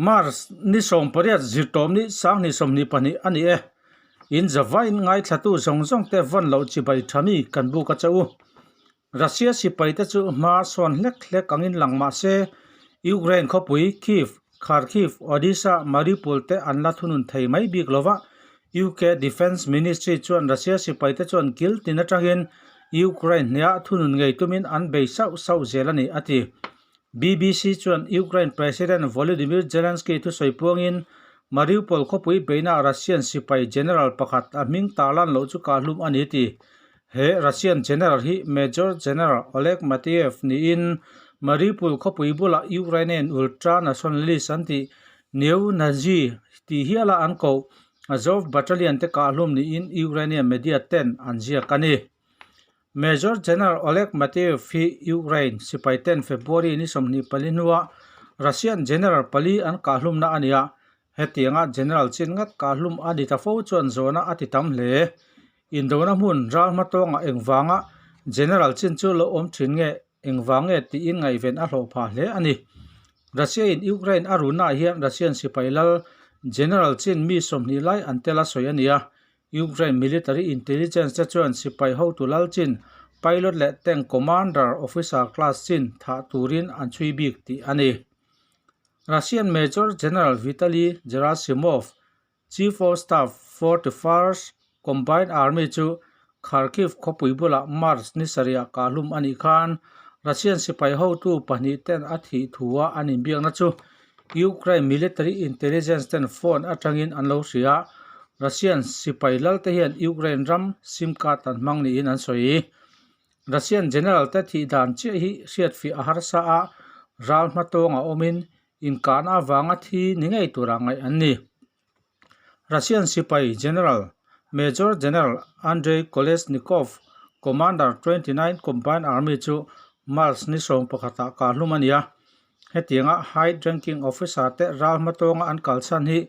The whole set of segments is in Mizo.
March ni 18 zirtawm ni 2022 a ni e. In zavain ngaithlatu zawng zawng te vawn loh chibai tha mi kan buk a che u. Russia sipai te chu hma sawn hlek hlek angin lang mah se Ukraine khawpui Kyiv, Kharkiv, Odesa, Mariupol te an la thunun thei mai bik lo va, UK Defence Ministry chuan Russia sipai te chuan kil tin atangin Ukraine hneah thunun ngei tumin an bei sauh sauh zel a ni, a ti. BBC chuan Ukraine President Volodymyr Zelensky thusawi puangin Mariupol khawpui beihna Russian sipai general pakhat a hming tarlan loh chu kahhlum a ni ti. He Russian general hi Major General Oleg Mateev niin Mariupol khawpui bulah Ukrainian ultra-nationalist an tih neo-Nazi tih hiala an koh Azov Battalion te kahhlum niin Ukrainian media ten an ziak a ni. Major General Oleg Mateev hi Ukraine sipai ten February ni 24 hnua Russian general pali an kahhlumna a ni a, hetianga general chin ngat kahhlum a ni ta fo chuan zawhna a ti tam hle. Indona hmun ral hmatawngah engvanga General chin chu lo awm thin nge, engvang nge tiin ngaihven a hlawh phah hle a ni. Russia-in Ukraine a runnaah hian Russian sipai lal General chin mi 20 lai an tel a sawi a ni a. Ukraine military intelligence te chuan sipai hotu lal chin, pilot leh tank commander officer class chin thah turin an chhui bik tih a ni. Russian Major General Vitaly Gerasimov Chief of Staff 41st Combined Army chu Kharkiv khawpui bulah March ni sarihah kahhlum a nih khan Russian sipai hotu pahnih ten a thih thua an inbiakna chu Ukraine military intelligence ten phone atangin an lo hria a, Russian sipai lalte hian Ukraine ram sim card an hmang niin an sawi. Russian general te thih dan chiah hi hriatfiah a harsa a, ral hmatawngah awmin Inkahna avanga thi ni ngei tura ngaih an ni. Russian sipai General, Major General Andrei Kolesnikov, Commander 29 Combined Army chu March ni 11 ah kahhlum a ni a. Hetianga high ranking officer te ral hmatawnga an kalchhan hi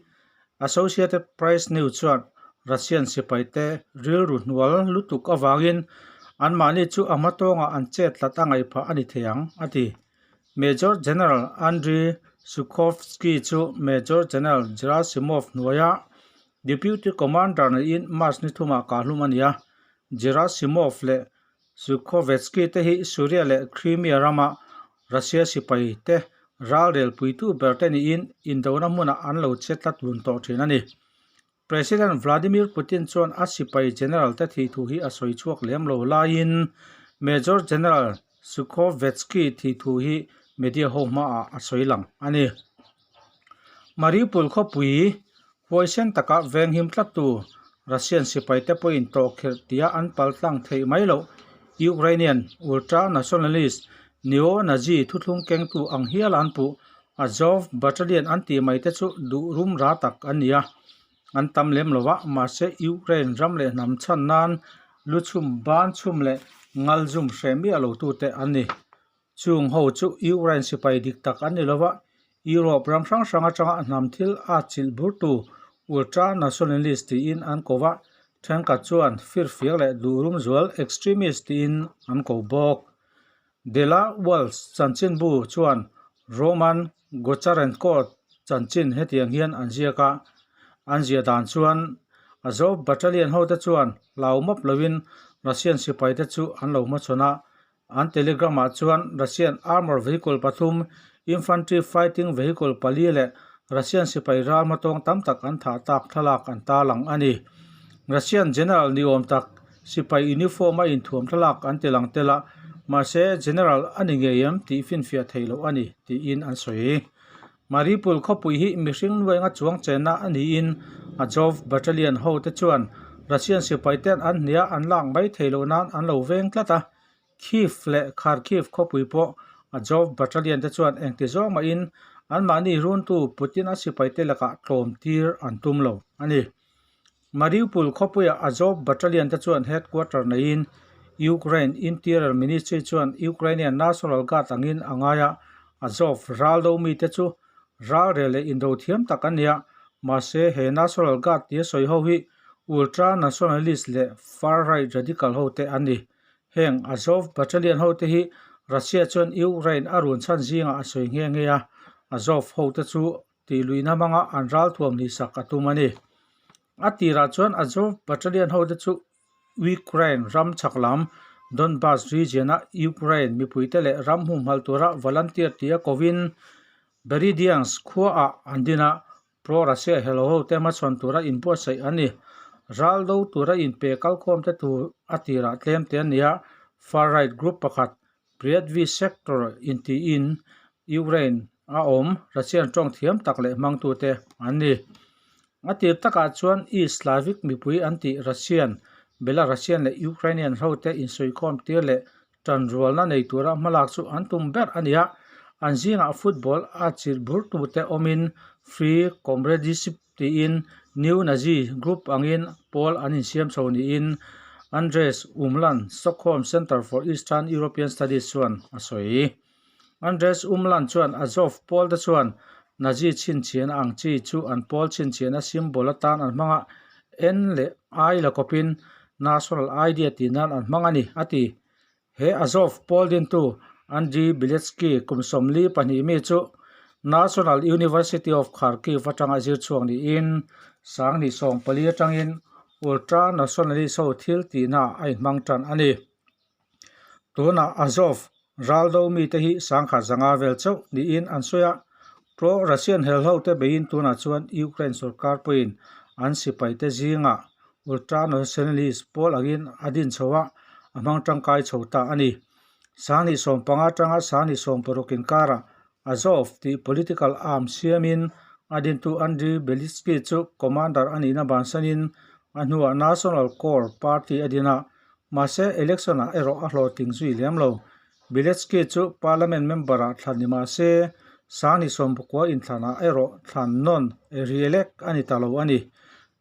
Associated Press News chuan Russian sipai te rilru hnual lutuk avangin anmahni chu a hmatawngah an chet tlat a ngaih phah a ni thei ang, a ti. Major General Andriy Sukhovsky chu Major General Gerasimov hnuaia Deputy Commander niin March ni thumah kahhlum a ni a. Gerasimov leh Sukhovetsky te hi Syria leh Crimea rama Russia sipai te ralrel puitu ber te niin indona hmunah an lo che tlat vun tawh thin a ni. President Vladimir Putin chuan a sipai general te thih thu hi a sawi chhuak lem lo laiin Major General Sukhovetsky thih thu hi media ho hmaah a sawi lang a ni. Mariupol khawpui huaisen taka venghim tlattu Russian sipai te pawhin tawhkhirh tia an pal tlang theih mai loh Ukrainian ultra-nationalist neo-Nazi thuthlung kengtu ang hial an puh Azov Battalion an tih mai te chu duh rum ra tak an ni a, an tam lem lo a, mahse Ukraine ram leh hnam chhan nan lu chhum ban chhum leh ngal zum hreh miah lo tute an ni. Chung ho chu Ukraine sipai dik tak an ni lo va, Europe ram hrang hrang atanga hnam thil a chilh burtu ultra nationalist tiin an ko va, thenkhat chuan firfiak leh duh rum zual extremist tiin an ko bawk. De La Walls chanchinbu chuan Roman Gocharenko chanchin hetiang hian an ziak a, an ziah dan chuan Azov Battalion hote chuan hlau mawp loin Russian sipaite chu an lo hmachhawn a, an Telegram-ah chuan Russian armour vehicle pathum, infantry fighting vehicle pali leh Russian sipai ral hmatawng tam tak an thah tak thlalak an tarlang a ni. Russian general ni awm tak Sipai uniform a inthuam thlalak an ti lang tel a, mahse General a ni ngei em tih finfiah theih loh a ni tiin an sawi. Mariupol khawpui hi mihring nuainga chuang chenna a niin Azov Battalion ho te chuan Russian sipai ten an hnia an lak mai theih loh nan an lo veng tlat a, Kyiv leh Kharkiv khawpui pawh Azov Battalion te chuan engti zawng mahin anmahni runtu Putin-a sipai te lakah tlawm tir an tum lo a ni. Mariupol khawpuiah Azov Battalion te chuan headquarter neiin Ukraine Interior Ministry chuan Ukrainian National Guard angin a ngai a, Azov raldo mite chu ralrel leh indo thiam tak an ni a, mahse he National Guard tia sawi ho hi ultra-nationalist leh far-right radical ho te an ni. Heng Azov Battalion ho te hi Russia chuan Ukraine a run chhan zingah a sawi nghe nghe a, Azov ho te chu. Tihluihna hmanga an ralthuam hlihsak a tum a ni. A tirah chuan Azov Battalion hote chu Ukraine ram chhak lam Donbas region-a Ukraine mipuite leh ram humhalh tura volunteer tia kovin Beridiansk khuaah an din a, Pro-Russia helho hote hmachhawn tura inbuatsaih an ni. Ral do tura inpe kalkhawmte tu a tirah tlem te an ni a, far-right group pakhat Priadvi Sector intiin Ukraine a awm Russian tawng thiam tak leh hmangtute an ni. A tir takah chuan East Slavic mipui an tih Russian, Belarusian leh Ukrainian hote insawikhawm tir leh Tanrualna nei tura hmalak chu an tum ber a ni a, an zingah football a chilh burtute awmin Free Comradeship tiin New Nazi group angin pawl an insiam chho niin Andres Umland, Stockholm Centre for Eastern European Studies chuan a sawi. Andres Umland chuan Azov pawlte chuan Nazi chhinchhiahna ang chi chu an pawl chhinchhiahna symbol atan an hmang a, N leh I la kawpin National Idea tih nan an hmang a ni, a ti. He Azov pawl dintu Andriy Biletsky kum 42 mi chu National University of Kharkiv atanga zir chhuak niin 2014 atangin ultra-nationalist ho thil tihnaah a inhmang tan a ni. Tunah Azov raldo mite hi 1500 vel chauh niin an sawi a, pro-Russian helhote beiin tunah chuan Ukraine sorkar pawhin an sipaite zingah ultra-nationalist pawl angin a din chho a, a hmang tangkai chho ta a ni. 2015 atanga 2016 inkarah Azov tih political arm siamin a dintu Andriy Belitsky chu commander a nihna bansanin a hnuah National Core party a din a, mahse election-ah erawh a hlawhtling zui lem lo. Beletsky chu parliament member-ah thlan ni mah se 2019 inthlanah erawh thlan nawn re-elect a ni ta lo a ni.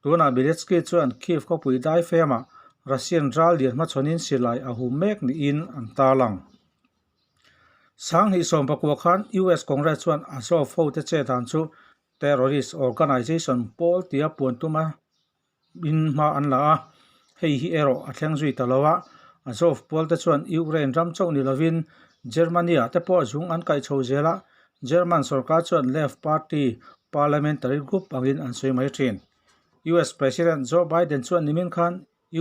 Tunah Beletsky chuan Kyiv khawpui daifemah Russian ral lian hmachhawnin silai a hum mek niin an tarlang. 2019 khan US Congress chuan Azov hote che dan chu terrorist organization pawl tia puan tuma in hma an la a, hei hi erawh a thleng zui ta lo a. Azov pawlte chuan Ukraine ram chauh ni lovin Germany-ah te pawh zung an kaih chho zel a, German sorkar chuan Left Party parliamentary group angin an sawi mai thin. US President Joe Biden chuan nimin khan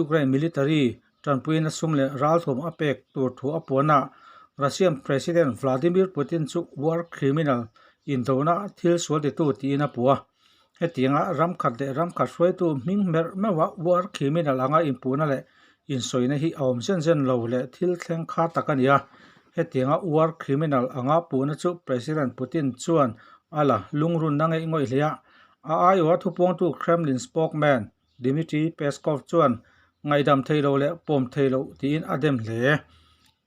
Ukraine military tanpuina sum leh ralthawm a pek tur thu a puan a, Russian President Vladimir Putin chu war criminal indona thil sual titu tiin a puh a. Hetianga ram khat leh ram khat hruaitu hming merh meuha war criminal anga inpuhna leh insawina hi a awm zen zen lo leh thil thleng kha tak a ni a. Hetianga war criminal anga puhna chu President Putin chuan a la lungrunna ngeih ngawih hle a, a aiawha thupuangtu Kremlin spokesman Dmitry Peskov chuan ngaihdam thei lo leh pawm thei loh tiin a dem hle.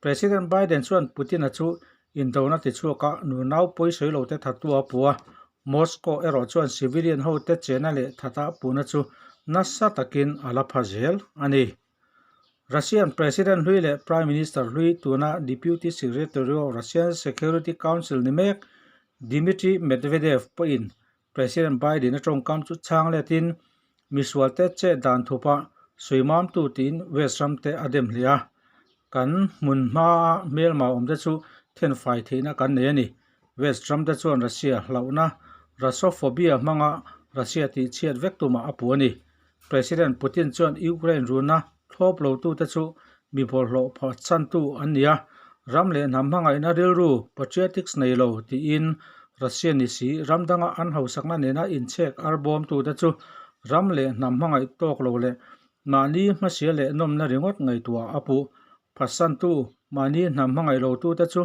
President Biden chuan Putin-a chu indona tichhuaka nunau pawisawi lote thattu a pu a, Moscow erawh chuan civilian hote chena leh thata puhna chu nasa takin a la pha zel a ni. Russian President hlui leh Prime Minister hlui tuna Deputy Secretary of Russian Security Council ni mek Dmitry Medvedev pawhin President Biden-a tawngkam chu chhang letin misualte chet dan thupa suimamtu tiin West ramte a dem hle a, Kan hmun hmaa hmelma awmte chu thenfai theihna kan nei a ni. West ramte chuan Russia hlauhna Russophobia hmanga Russia tihchhiat vek tumah a puh a ni. President Putin chuan Ukraine runa thlawp lotute chu mi bawlhhlawh phatsantu an ni a, ram leh hnam hmangaihna rilru, patriotics, nei lo tiin Russia ni si ram danga an hausakna nena inchhek arbawmtute chu ram leh hnam hmangaih tawk lo leh mahni hmasia leh nawmna ringawt ngaihtuah a puh. Phatsantu, mahni hnam hmangaih lotute chu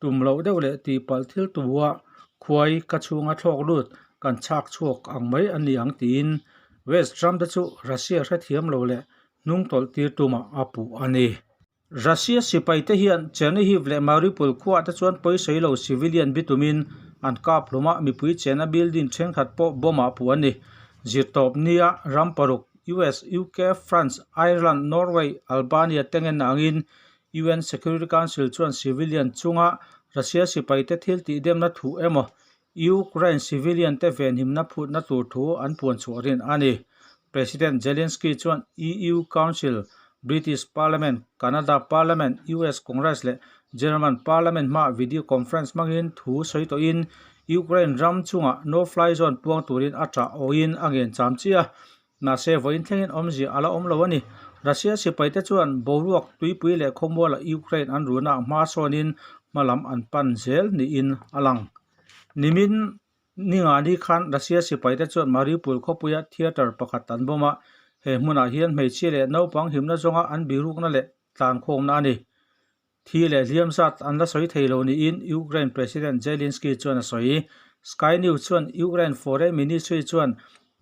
Tum loh deuh leh tihpalh thil tua khuai ka chhunga thlawk lut kan chhak chhuak ang mai a ni ang tiin West ram te chu Russia hrethiam lo leh hnung tawlh tir tumah a puh a ni. Russia sipai te hian Chernihiv leh Mariupol khuaah te chuan pawisawi lo civilian bitumin an kap hlum a, mipui chena building thenkhat pawh bomb ah puh a ni. Zirtawp nia ram paruk US, UK, France, Ireland, Norway, Albania te ngen angin UN Security Council chuan civilian chunga Russia sipaite thil tihdemna thu emaw Ukraine civilian te venhimna phutna tur thu an puan chhuah rin a ni. President Zelensky chuan EU Council, British Parliament, Canada Parliament, US Congress leh German Parliament hmaah video conference hmangin thu sawi tawhin Ukraine ram chungah no fly zone puang turin a ṭah awin a ngen cham chiah a, mahse vawiin thlengin awmzia a la awm lo a ni. Russia sipaite chuan boruak tuipui leh khawmualah Ukraine an runa hma sawnin hma lam an pan zel niin a lang. Nimin Ningani khan Russia sipaite chuan Mariupol khawpuia theatre pakhat an bawm a, he hmunah hian hmeichhia leh naupang himna zawnga an birukna leh tlankhawmna a ni. Thi leh hliam zat an la sawi thei lo niin Ukraine President Zelensky chuan a sawi. Sky News chuan Ukraine Foreign Ministry chuan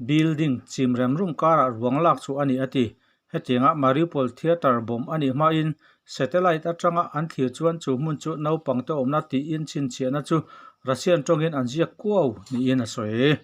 building chim rem rum karah ruang lak chu a ni a ti. Hetianga Mariupol theatre bomb a nih hmain satellite atanga an thlir chuan chu hmun chu naupangte awmna tiin chhinchhiahna chu Russian tawngin an ziak kuau niin a sawi.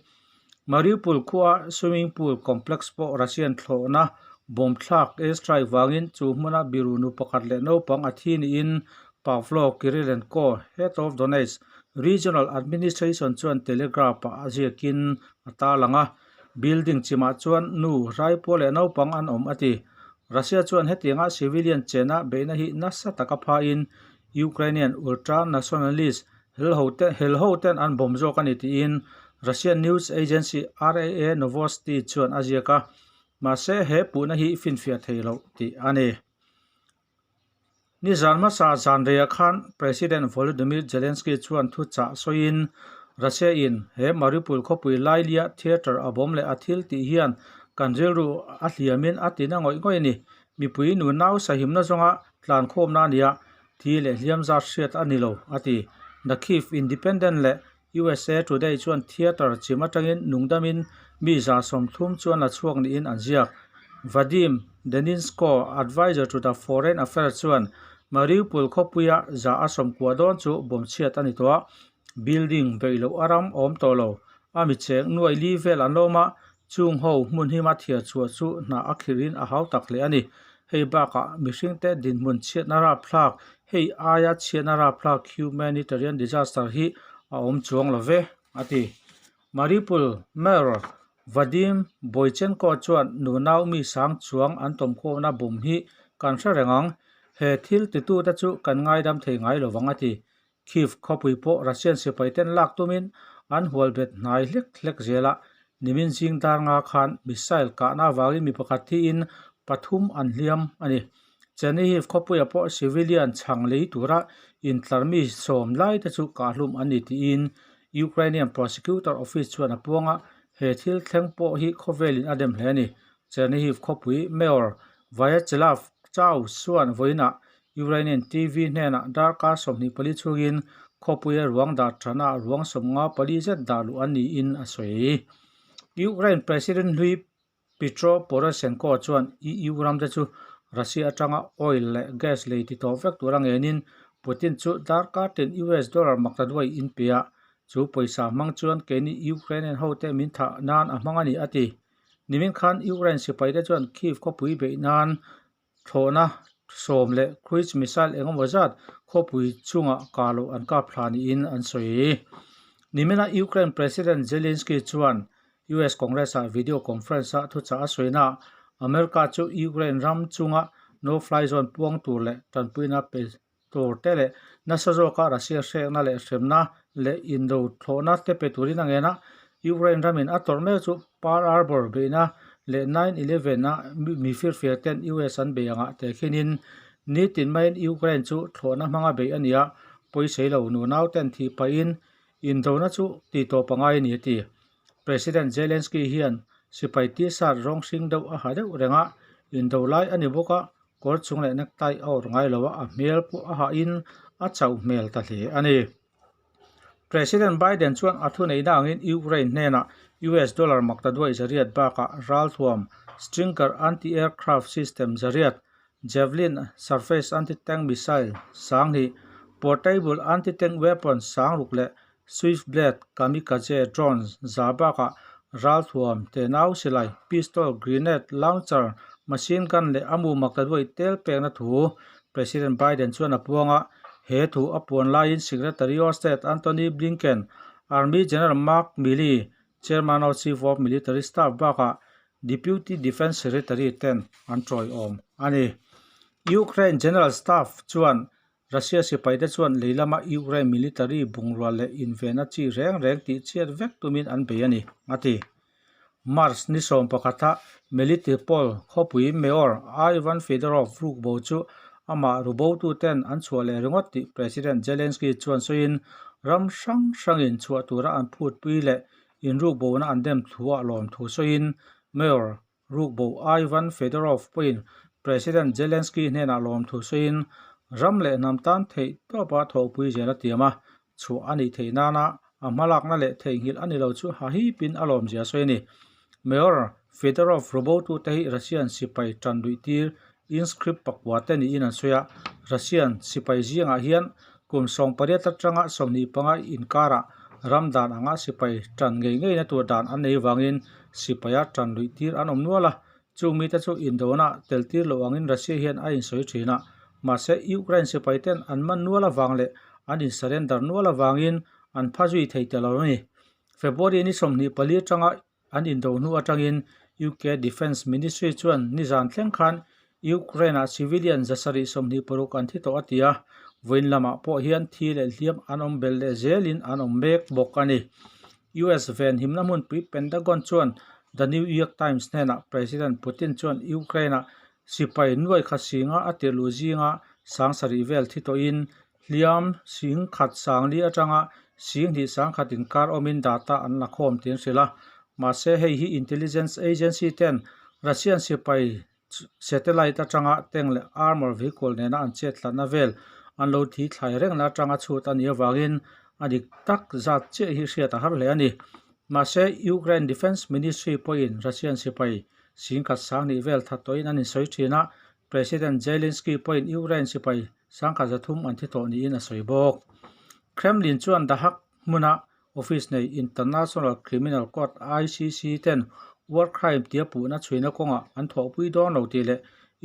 Mariupol khua swimming pool complex pawh Russian thlawhna bomb thlak airstrike vangin chu hmuna biru nu pakhat leh naupang a thi niin Pavlo Kirilenko, head of Donetsk Regional Administration chuan Telegraph-ah a ziakin a tarlang a. Building chimah chuan nu, raipual leh naupang an awm a ti. Russia chuan hetianga civilian chena beihna hi nasa taka phain Ukrainian ultra-nationalist helhoten an bawm zawk a ni tiin Russian news agency RIA Novosti chuan a ziak a, mahse he puhna hi finfiah thei loh tih a ni. Nizan hmasa zan reiah khan President Volodymyr Zelensky chuan thuchah sawiin Russia in he Mariupol khawpui lailia theatre a bawm leh a thil tih hian kan rilru a hliamin a tina ngawih ngawih a ni. Mipui nu nau sahimna zawnga tlankhawmna a nia, thi leh hliam zat hriat a ni lo, a ti. The Kyiv Independent leh USA Today chuan theatre chim atangin nungdamin mi 30 chuan la chhuak niin an ziak. Vadim Denisko, adviser to the Foreign Affairs chuan Mariupol khawpuia 190 dawn chu bawm chhiat a ni tawh a, building beih loh a ram awm tawh lo. A mi cheng nuai li vel an lawm a, chung ho hmun hima thiar chhuah chu hna a khirhin a hau tak hle a ni. Hei bakah mihringte dinhmun chhiatna rapthlak, hei aia chhiatna rapthlak humanitarian disaster hi a awm chuang lo ve, a ti. Mariupol Mayor Vadim Boychenko chuan nunau mi sang chuang an tawmkhawmna bum hi kan hre reng ang, he thil titute chu kan ngaidam thei ngai lo vang, a ti. Kyiv khawpui pawh Russian sipaiten lak tumin an hual bet hnai hlek hlek zel a, nimin zing dar nga khan missile kahna avangin mi pakhat thiin pathum an hliam a ni. Chernihiv khawpuia pawh civilian chhang lei tura intlar mi sawm lai te chu kahhlum an ni tiin Ukrainian Prosecutor Office chuan a puang a, he thil thleng pawh hi khawvelin a dem hle a ni. Chernihiv khawpui Mayor Vyacheslav Chaus chuan vawiinah Ukrainian TV hnenah darkar 24 chhungin khawpuia ruang dah tana ruang 54 zet dah luh an niin a sawi. Ukraine President hlui Petro Poroshenko chuan EU ramte chu Russia atanga oil leh gas lei ti tawh vek tura ngenin Putin chu darkar tin US dollar maktaduai in pe a, chu pawisa hmang chuan keini Ukrainian hote min thah nan a hmang a ni a ti. Nimin khan Ukraine sipaite chuan Kyiv khawpui beih nan Thlawhna sawm leh cruise missile eng emaw zat khawpui chungah kah loh an kap thla niin an sawi. Nimina Ukraine President Zelensky chuan US Congress-ah video conference-a thuchah a sawina ah America chu Ukraine ram chunga no-fly zone puang tur leh tanpuina pe tur te leh nasa zawka Russia hrekna leh hremna leh indo thlawhna te pe turin a ngen a, Ukraine ramin a tawrh mek chu Pearl Harbor beihna leh 9/11 a mi firfiak ten US an bei angah te khinin nitin maiin Ukraine chu thlawhna hmanga beih a ni a, pawisei lo nunau ten thih pahin indona chu tih tawp a ngai a ni a ti. President Zelensky hian sipai t-shirt rawng hring deuh a ha deuh reng a, indo lai a ni bawk a, Kawr chung leh necktie a awrh ngai lo a, a hmel pawh a hahin a chauh hmel ta hle a ni. President Biden chuan a thuneihna angin Ukraine hnenah US dollar maktaduai zariat bakah ralthuam Stinger anti-aircraft system zariat, Javelin surface anti-tank missile 2000, portable anti-tank weapon 6000 leh Switchblade kamikaze drone za bakah ralthuam, tenau silai, pistol, grenade launcher, machine gun leh a mu maktaduai tel pekna thu President Biden chuan a puang a. He thu a puan laiin Secretary of State Antony Blinken, Army General Mark Milley, Chairman of Chief of Military Staff bakah Deputy Defence Secretary ten an tawiawm a ni. Ukraine General Staff chuan. Russia sipaite chuan lei lama Ukraine military bungrua leh invenna chi reng reng tih chhiat vek tumin an bei a ni, a ti. March ni 11a Melitopol khawpui Mayor Ivan Fedorov rukbo chu amah rubotuten an chhuah leh ringawt tih President Zelensky chuan sawiin ram hrang hrangin chhuah tura an phutpui leh inrukbona an dem thuah lawmthu sawiin Mayor rukbo Ivan Fedorov pawhin President Zelensky hnenah lawmthu sawiin ram leh hnam tan theih tawpa thawhpui zel a tiam a, chhuah a nih theih nana a hmalakna leh theihnghilh a ni lo chu hahipin a lawmzia a sawi a ni. Mayor Fedorov robotute hi Russian sipai tan luih tir inscript pakua te niin an sawi a, Russian sipai zingah hian kum 18 atanga 25 inkarah ram dan anga sipai tan ngei ngeina tur dan an nei vangin sipaia tan luih tir an awm nual a, chung mite chu indona tel tir loh angin Russia hian a insawi thin a, mahse Ukraine sipai ten an man nual avang leh an in surrender nual avangin an pha zui thei ta lo a ni. February ni 24 atanga an indo hnu atangin UK Defence Ministry chuan nizan thleng khan Ukraine-ah civilian 726 an thi tawh a ti a, vawiin lamah pawh hian thi leh hliam an awm belh leh zelin an awm mek bawk a ni. US venhimna hmunpui Pentagon chuan The New York Times hnenah President Putin chuan Ukraine-ah sipai nuai khat singa a tirh luh zinga 7,000 vel thi tawhin hliam 10,040 atanga 2,100 inkar awmin data an la khawm tih an hrilh a. Mahse hei hi intelligence agency ten Russian sipai satellite atanga tank leh armour vehicle nena an chet hlatna vel an lo thi thlai rengna atanga chhut a nih avangin a dik tak zat chiah hi hriat a har hle a ni. Mahse Ukraine Defence Ministry pawhin Russian sipai 10,020 vel that tawhin an insawi thin a, President Zelensky pawhin Ukraine sipai 300 an thi tawh niin a sawi bawk. Kremlin chuan The Hague hmuna Office nei International Criminal Court, ICC, ten war crime tia puhna chhuina kawngah an thawhpui dawn lo tih leh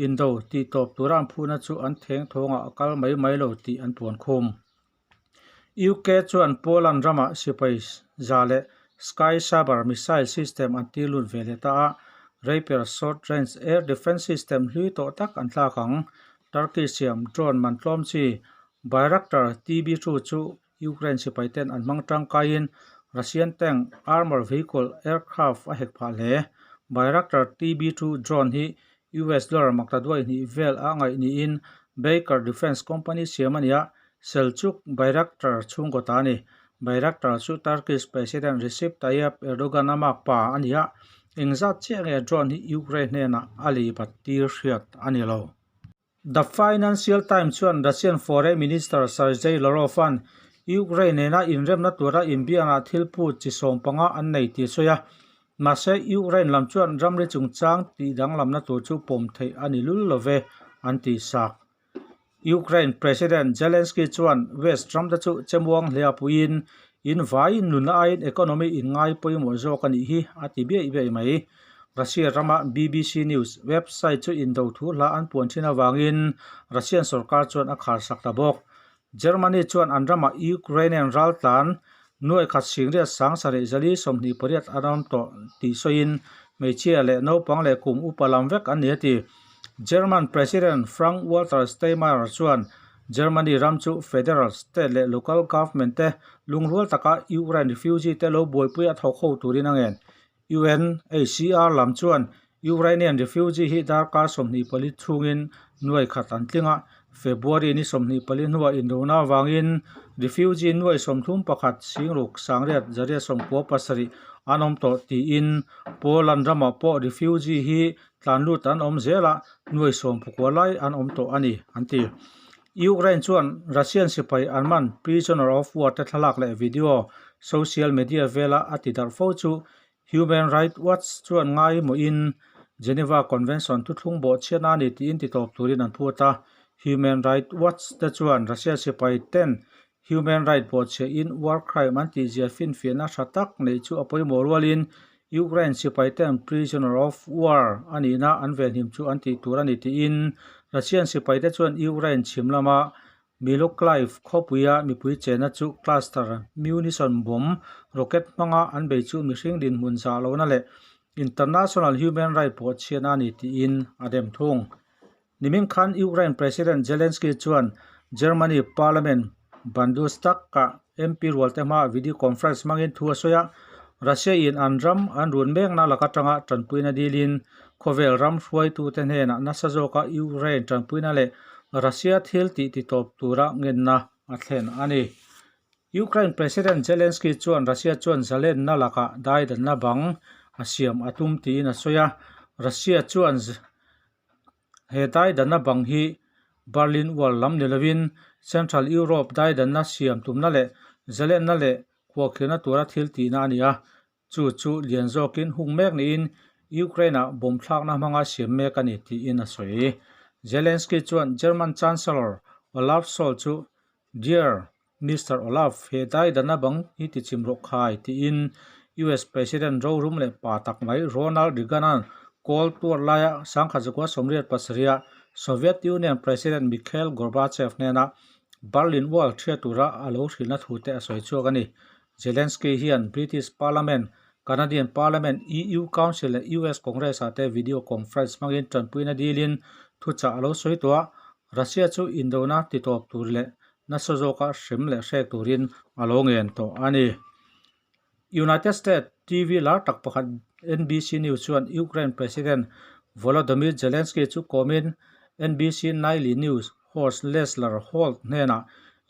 indo tih tawp tura an phuhna chu an theng thawngah a kal mai mai lo tih an puan khum. UK chuan Poland ramah sipai za leh Sky Sabre missile system an tir lut ve leh ta a, Rapier short range air defence system hlui tawh tak an thlak ang. Turkey siam drone man tlawm chi Bayraktar TB2 chu Ukraine sipai ten an hmang tangkaiin Russian tank, armour vehicle, aircraft a hek phah hle. Bayraktar TB2 drone hi US dollar makta duai hnih vel a ngaih niin Baykar Defence Company siam a ni a, Selçuk Bayraktar chhungkaw ta a ni. Bayraktar chu Turkish President Recep Tayyip Erdogan a mark pa a ni a, engzat chiah nge drone hi Ukraine hnenah a lei bat tir hriat a ni lo. The Financial Times chuan Russian Foreign Minister Sergei Lavrov-a'n Ukraine nena inremna tura inbiakna thil phut chi 15 an nei tih a sawi a. Mahse, Ukraine lam chuan ramri chungchang tih danglamna tur chu pawm theih a ni lul lo ve, an ti sak. Ukraine President Zelensky chuan West ramte chu chemuang hle a puiin, in vaiin nunna aiin economy inngai pawimawh zawk a nih hi, a ti biaih biaih mai. Russia rama BBC News website chu indo thu hla an puan thin avangin Russian sorkar chuan a khar sak ta bawk. Germany chuan an ramah Ukrainian raltlan nuai khat singriat sang sarih zali 28 an awm tawh tih sawiin hmeichhia leh naupang leh kum upa lam vek an ni a ti. German President Frank-Walter Steinmeier chuan Germany ram chu federal, state leh local government te lungrual taka Ukraine refugee te lo buaipui a thawk ho turin a ngen. UNHCR lam chuan Ukrainian refugee hi darkar 24 chhungin nuai khat an tling a, February ni 24 hnuah indona avangin refugee nuai 31 singruk sangriat zariat 97 an awm tawh tiin Poland ramah pawh refugee hi tlanlut an awm zel a, nuai 19 lai an awm tawh a ni, an ti. Ukraine chuan Russian sipai an man prisoner of war te thlalak leh video social media vela a ti darh fo chu Human Rights Watch chuan ngaimawhin Geneva Convention thuthlung bawhchhiatna a ni tiin ti tawp turin an phut a. Human Rights Watch te chuan Russia sipai ten human rights bawhchhiahin war crime an tihzia finfiahna tha tak neih chu a pawimawh rualin Ukraine sipai ten prisoner of war a nihna an venhim chu an tih tur a ni tiin Russian sipai te chuan Ukraine chhim lama Mykolaiv khawpuia mipui chenna chu cluster munition bomb rocket hmanga an bei chu mihring dinhmun zah lohna leh international human rights bawhchhiatna a ni tiin a dem thung. Nimin khan Ukraine President Zelensky chuan Germany Parliament Bundestag-ah MP rualte hmaah video conference hmangin thu a sawi a, Russia in an ram an run mekna lak atanga tanpuina dilin khawvel ram hruaitute hnenah nasa zawka Ukraine tanpuina leh Russia thil tih titawp tura ngenna a thlen a ni. Ukraine President Zelensky chuan Russia chuan zalenna lakah daidanna bang a siam a tum tiin a sawi a, Russia chuan He daidanna bang hi Berlin Wall lam ni lovin Central Europe daidanna siam tumna leh zalenna leh khuahkhirhna tura thil tihna a ni a, chu chu lian zawkin hung mek niin Ukraine-ah bomb thlakna hmanga siam mek a ni tiin a sawi. Zelensky chuan German Chancellor Olaf Scholz chu Dear Mister Olaf, he daidanna bang hi ti chim rawh khai, tiin US President rorum leh pa tak mai Ronald Reagan-a'n Cold War laia sangkhat zakua 87-a Soviet Union President Mikhail Gorbachev hnena Berlin Wall ṭhia tura a lo hrilhna thu te a sawi chhuak a ni. Zelensky hian British Parliament, Canadian Parliament, EU Council leh US Congress-ah te video conference hmangin ṭanpuina dilin thuchah a lo sawi tawh a, Russia chu indona titawp tur leh nasa zawka hrem leh hrek turin a lo ngen tawh a ni. United States TV lar tak pakhat NBC News chuan Ukraine President Volodymyr Zelensky chu kawmin NBC Nightly News host Lester Holt hnenah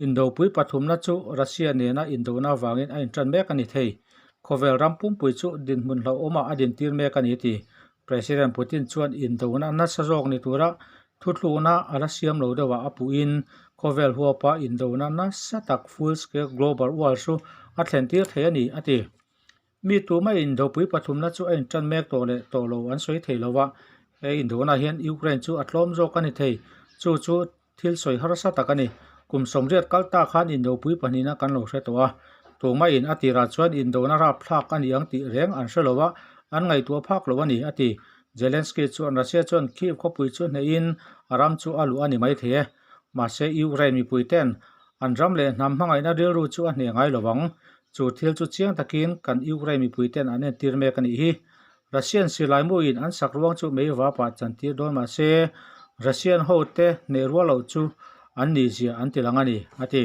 indopui pathumna chu Russia nena indona avangin a intan mek a ni thei. Khawvel ram pumpui chu dinhmun hlauhawmah a dintir mek a ni ti. President Putin chuan indona nasa zawk ni tura Thuthlukna a la siam lo deuhah a puhin khawvel huapa indona nasa tak full scale global war chu a thlen tir thei a ni, a ti. Mi tumah indopui pathumna chu a intan mek tawh leh tawh lo an sawi thei lo va, he indona hian Ukraine chu a tlawm zawk a ni thei, chu chu thil sawi harsa tak a ni. Kum 80 kal ta khan indopui pahnihna kan lo hre tawh a, tumahin a tirah chuan indona rapthlak a ni ang tih reng an hre lo va, an ngaihtuah phak lo a ni, a ti. Zelensky chuan Russia chuan Kyiv khawpui chu hnehin a ram chu a luh a ni maithei e. Mahse, Ukraine mipui ten an ram leh hnam hmangaihna rilru chu a hneh ngai lo ang. Chu thil chu chiang takin kan Ukraine mipui ten an entir mek a nih hi. Russian silai muin an sak ruang chu mei vapah chantir dawn mahse, Russian hote hneh rual loh chu an nih zia an ti lang a ni, a ti.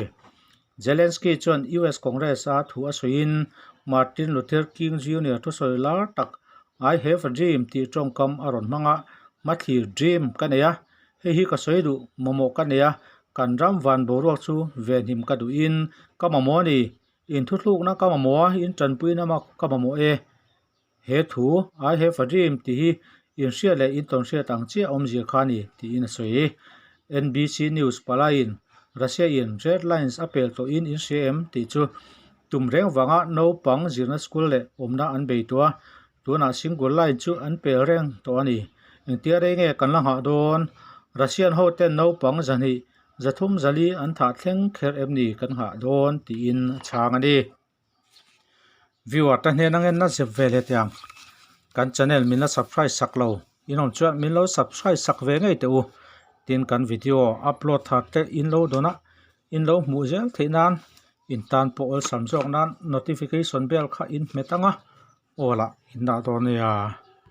Zelensky chuan US Congress-a thu a sawiin Martin Luther King Junior thusawi lar tak I have a dream tih tawngkam a rawn hmang a, Hmathlir dream ka nei a, hei hi ka sawi duh mamawh ka nei a, kan ram van boruak chu venhim ka duhin ka mamawh a ni, inthuthlukna ka mamawh a, intanpuina mak ka mamawh e. He thu, I have a dream tih hi inhriat leh intawnhriat ang chiah awmzia kha a ni, tiin a sawi. NBC News palaiin Russia-in red lines a pel tawhin in hria em tih chu tum reng vanga naupang zirna school leh awmna an bei tawh a, tunah single line chu an pel reng tawh a ni. Engtia rei nge kan la nghah dawn? Russian hoten naupang 200, 304 an thah thleng kher em ni kan nghah dawn? tiin a chhang a ni. Viewer te hnen angin na zep ve leh teh ang kan channel min la subscribe sak lo in awm chuan min lo subscribe sak ve ngei teh u tin kan video upload thar te in lo dawn a in lo hmuh zel theih nan in tan pawh awlsam zawk nan notification bell kha in hmet ang a aw lah in dah dawn nia.